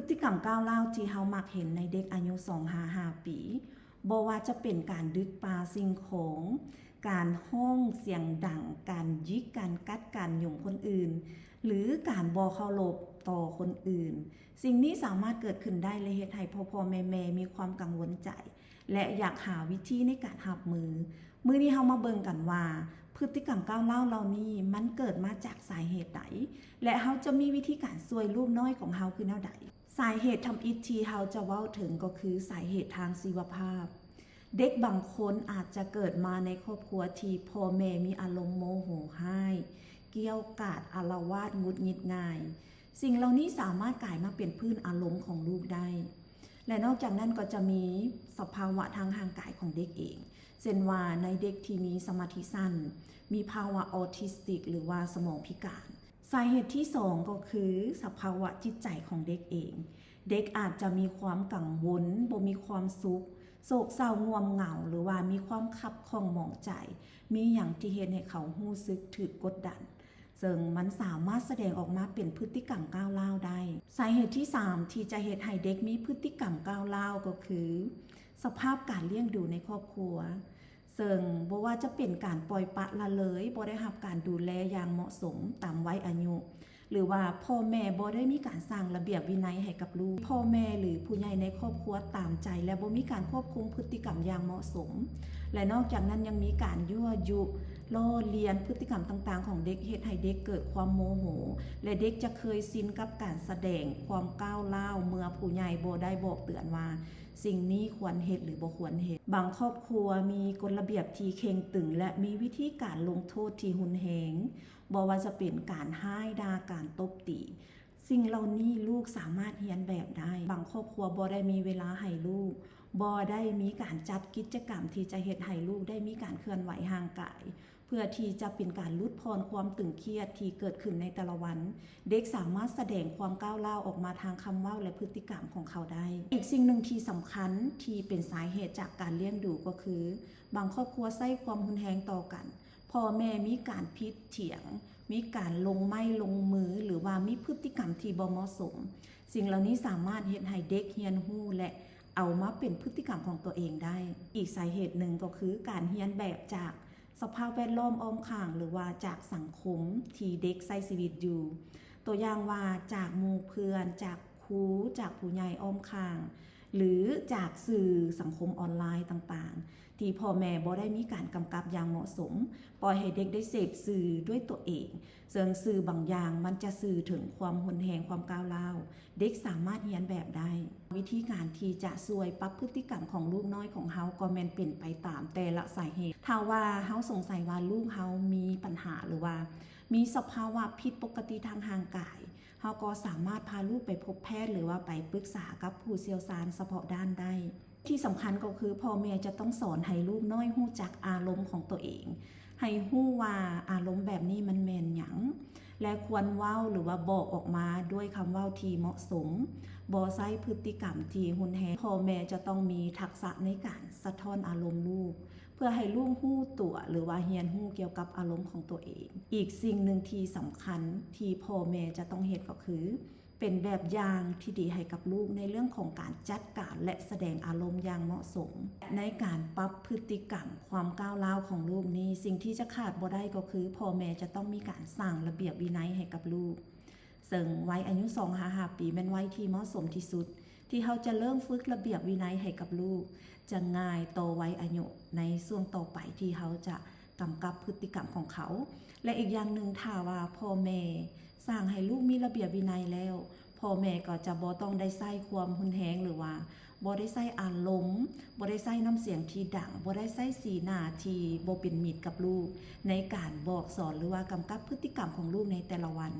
ພຶດຕິກຳກ້າວຮ້າວທີ່ເຮົາມັກເຫັນໃນເດັກອາຍຸສອງຫາຫ້າປີ ບໍ່ວ່າຈະເປັນການດຶກປາສິ່ງຂອງ, ການຮ້ອງສຽງດັງ, ການຫຍິກ, ການກັດ, ການຫຍຸມຄົນອື່ນ ຫຼື ການບໍ່ເຄົາລົບຕໍ່ຄົນອື່ນ, ສິ່ງນີ້ສາມາດເກີດຂຶ້ນໄດ້ ແລະ ເຮັດໃຫ້ພໍ່ໆແມ່ໆມີຄວາມກັງວົນໃຈ ແລະ ຢາກຫາວິທີໃນການຮັບມື. ມື້ນີ້ເຮົາມາເບິ່ງກັນວ່າ ພຶດຕິກຳກ້າວຮ້າວເຫຼົ່ານີ້ມັນເກີດມາຈາກສາເຫດໃດ ແລະ ເຮົາຈະມີວິທີການຊ່ວຍລູກນ້ອຍຂອງເຮົາຄືແນວໃດ. ສາເຫດທຳອິດທີ່ເຮົາຈະເວົ້າເຖິງກໍຄືສາເຫດທາງຊີວະພາບ. ເດັກບາງຄົນອາດຈະເກີດມາໃນຄອບຄົວທີ່ພໍ່ແມ່ມີອາລົມໂມໂຫຮ້າຍ, ກ້ຽວກາດ, ອາລະວາດ, ຫງຸດຫງິດງ່າຍ. ສິ່ງເຫຼົ່ານີ້ສາມາດກາຍມາເປັນພື້ນອາລົມຂອງລູກໄດ້ ແລະ ນອກຈາກນັ້ນກໍຈະມີສະພາວະທາງຮ່າງກາຍຂອງເດັກເອງ, ເຊັ່ນວ່າໃນເດັກທີ່ມີສະມາທິສັ້ນ, ມີພາວະອອທິສຕິກ ຫຼືວ່າສະໝອງພິການ. ສາເຫດທີສອງກໍຄືສະພາວະຈິດໃຈຂອງເດັກເອງ. ເດັກອາດຈະມີຄວາມກັງວົນ, ບໍ່ມີຄວາມສຸກ, ໂສກເສົ້າງ່ວມເຫງົາ ຫຼືວ່າມີຄວາມຂັດຂ້ອງໝອງໃຈ, ມີຫຍັງທີ່ເຮັດໃຫ້ເຂົາຮູ້ສຶກຖືກກົດດັນ. ເຊິ່ງມັນສາມາດສະແດງອອກມາເປັນພຶດຕິກຳກ້າວຮ້າວໄດ້. ສາເຫດທີສາມທີ່ຈະເຮັດໃຫ້ເດັກມີພຶດຕິກຳກ້າວຮ້າວກໍຄື ສະພາບການລ້ຽງດູໃນຄອບຄົວ, ເຊິ່ງບໍ່ວ່າຈະເປັນການປ່ອຍປະລະເລີຍ, ບໍ່ໄດ້ຮັບການດູແລຢ່າງເໝາະສົມຕາມໄວອາຍຸ, ຫຼືວ່າພໍ່ແມ່ບໍ່ໄດ້ມີການສ້າງລະບຽບວິໄນໃຫ້ກັບລູກ, ພໍ່ແມ່ ຫຼື ຜູ້ໃຫຍ່ໃນຄອບຄົວຕາມໃຈ ແລະ ບໍ່ມີການຄວບຄຸມພຶດຕິກຳຢ່າງເໝາະສົມ. ແລະ ນອກຈາກນັ້ນຍັງມີການຍົວະຍຸ, ລໍ້ລຽນພຶດຕິກຳຕ່າງໆຂອງເດັກ ເຮັດໃຫ້ເດັກເກີດຄວາມໂມໂຫ ແລະ ເດັກຈະເຄີຍຊິນກັບການສະແດງຄວາມກ້າວຮ້າວເມື່ອຜູ້ໃຫຍ່ບໍ່ໄດ້ບອກເຕືອນວ່າສິ່ງນີ້ຄວນເຮັດ ຫຼື ບໍ່ຄວນເຮັດ. ບາງຄອບຄົວມີກົດລະບຽບທີ່ເຄັ່ງຕຶງ ແລະ ມີວິທີການລົງໂທດທີ່ຮຸນແຮງ, ບໍ່ວ່າຈະເປັນການຮ້າຍດ່າ, ການຕົບຕີ. ສິ່ງເຫຼົ່ານີ້ລູກສາມາດຮຽນແບບໄດ້. ບາງຄອບຄົວບໍ່ໄດ້ມີເວລາໃຫ້ລູກ, ບໍ່ໄດ້ມີການຈັດກິດຈະກຳທີ່ຈະເຮັດໃຫ້ລູກໄດ້ມີການເຄື່ອນໄຫວຮ່າງກາຍ ເພື່ອທີ່ຈະເປັນການຫຼຸດຜ່ອນຄວາມຕຶງຄຽດທີ່ເກີດຂຶ້ນໃນແຕ່ລະວັນ. ເດັກສາມາດສະແດງຄວາມກ້າວຮ້າວອອກມາທາງຄຳເວົ້າ ແລະ ພຶດຕິກຳຂອງເຂົາໄດ້. ອີກສິ່ງໜຶ່ງທີ່ສຳຄັນທີ່ເປັນສາເຫດຈາກການລ້ຽງດູກໍຄື ບາງຄອບຄົວໃຊ້ຄວາມຮຸນແຮງຕໍ່ກັນ. ພໍ່ແມ່ມີການຜິດຖຽງ, ມີການລົງໄມ້ລົງມື ຫຼືວ່າມີພຶດຕິກຳທີ່ບໍ່ເໝາະສົມ. ສິ່ງເຫຼົ່ານີ້ສາມາດເຮັດໃຫ້ເດັກຮຽນຮູ້ ແລະ ເອົາມາເປັນພຶດຕິກຳຂອງຕົວເອງໄດ້. ອີກສາເຫດໜຶ່ງກໍຄືການຮຽນແບບຈາກສະພາບແວດລ້ອມອ້ອມຂ້າງ ຫຼືວ່າຈາກສັງຄົມທີ່ເດັກໃຊ້ຊີວິດຢູ່. ຕົວຢ່າງວ່າຈາກໝູ່ເພື່ອນ, ຈາກຄູ, ຈາກຜູ້ໃຫຍ່ອ້ອມຂ້າງ ຫຼື ຈາກສື່ສັງຄົມອອນລາຍຕ່າງໆ ທີ່ພໍ່ແມ່ບໍ່ໄດ້ມີການກຳກັບຢ່າງເໝາະສົມ, ປ່ອຍໃຫ້ເດັກໄດ້ເສບສື່ດ້ວຍຕົວເອງ, ເຊິ່ງສື່ບາງຢ່າງມັນຈະສື່ເຖິງຄວາມຮຸນແຮງ, ຄວາມກ້າວຮ້າວ. ເດັກສາມາດຮຽນແບບໄດ້. ວິທີການທີ່ຈະຊ່ວຍປັບພຶດຕິກຳຂອງລູກນ້ອຍຂອງເຮົາກໍແມ່ນເປັນໄປຕາມແຕ່ລະສາເຫດ. ຖ້າວ່າເຮົາສົງໄສວ່າລູກເຮົາມີບັນຫາ ຫຼືວ່າມີສະພາວະຜິດປົກກະຕິທາງຮ່າງກາຍ, ເຮົາກໍສາມາດພາລູກໄປພົບແພດ ຫຼືວ່າໄປປຶກສາກັບຜູ້ຊ່ຽວຊານສະເພາະດ້ານໄດ້. ທີ່ສຳຄັນກໍຄືພໍ່ແມ່ຈະຕ້ອງສອນໃຫ້ລູກນ້ອຍຮູ້ຈັກອາລົມຂອງຕົວເອງ, ໃຫ້ຮູ້ວ່າອາລົມແບບນີ້ມັນແມ່ນຫຍັງ ແລະ ຄວນເວົ້າ ຫຼືວ່າບອກອອກມາດ້ວຍຄຳເວົ້າທີ່ເໝາະສົມ, ບໍ່ໃຊ້ພຶດຕິກຳທີ່ຮຸນແຮງ. ພໍ່ແມ່ຈະຕ້ອງມີທັກສະໃນການສະທ້ອນອາລົມລູກ ເພື່ອໃຫ້ລູກຮູ້ຕົວ ຫຼືວ່າຮຽນຮູ້ກ່ຽວກັບອາລົມຂອງຕົວເອງ. ອີກສິ່ງໜຶ່ງທີ່ສຳຄັນທີ່ພໍ່ແມ່ຈະຕ້ອງເຮັດກໍຄື ເປັນແບບຢ່າງທີ່ດີໃຫ້ກັບລູກໃນເລື່ອງຂອງການຈັດການ ແລະ ສະແດງອາລົມຢ່າງເໝາະສົມ. ໃນການປັບພຶດຕິກຳຄວາມກ້າວຮ້າວຂອງລູກນີ້, ສິ່ງທີ່ຈະຂາດບໍ່ໄດ້ກໍຄື ພໍ່ແມ່ຈະຕ້ອງມີການສ້າງລະບຽບວິໄນໃຫ້ກັບລູກ. ເຊິ່ງໄວອາຍຸສອງຫາຫ້າປີແມ່ນໄວທີ່ເໝາະສົມທີ່ສຸດ ທີ່ເຮົາຈະເລີ່ມຝຶກລະບຽບວິໄນໃຫ້ກັບລູກ, ຈະງ່າຍຕໍ່ໄວອາຍຸໃນຊ່ວງຕໍ່ໄປທີ່ເຮົາຈະກຳກັບພຶດຕິກຳຂອງເຂົາ. ແລະ ອີກຢ່າງໜຶ່ງ, ຖ້າວ່າພໍ່ແມ່ສ້າງໃຫ້ລູກມີລະບຽບວິໄນແລ້ວ, ພໍ່ແມ່ກໍຈະບໍ່ຕ້ອງໄດ້ໃຊ້ຄວາມຮຸນແຮງ ຫຼືວ່າບໍ່ໄດ້ໃຊ້ອາລົມ, ບໍ່ໄດ້ໃຊ້ນ້ຳສຽງທີ່ດັງ, ບໍ່ໄດ້ໃຊ້ສີໜ້າທີ່ບໍ່ເປັນມິດກັບລູກ ໃນການບອກສອນ ຫຼືວ່າກຳກັບພຶດຕິກຳຂອງລູກໃນແຕ່ລະວັນ.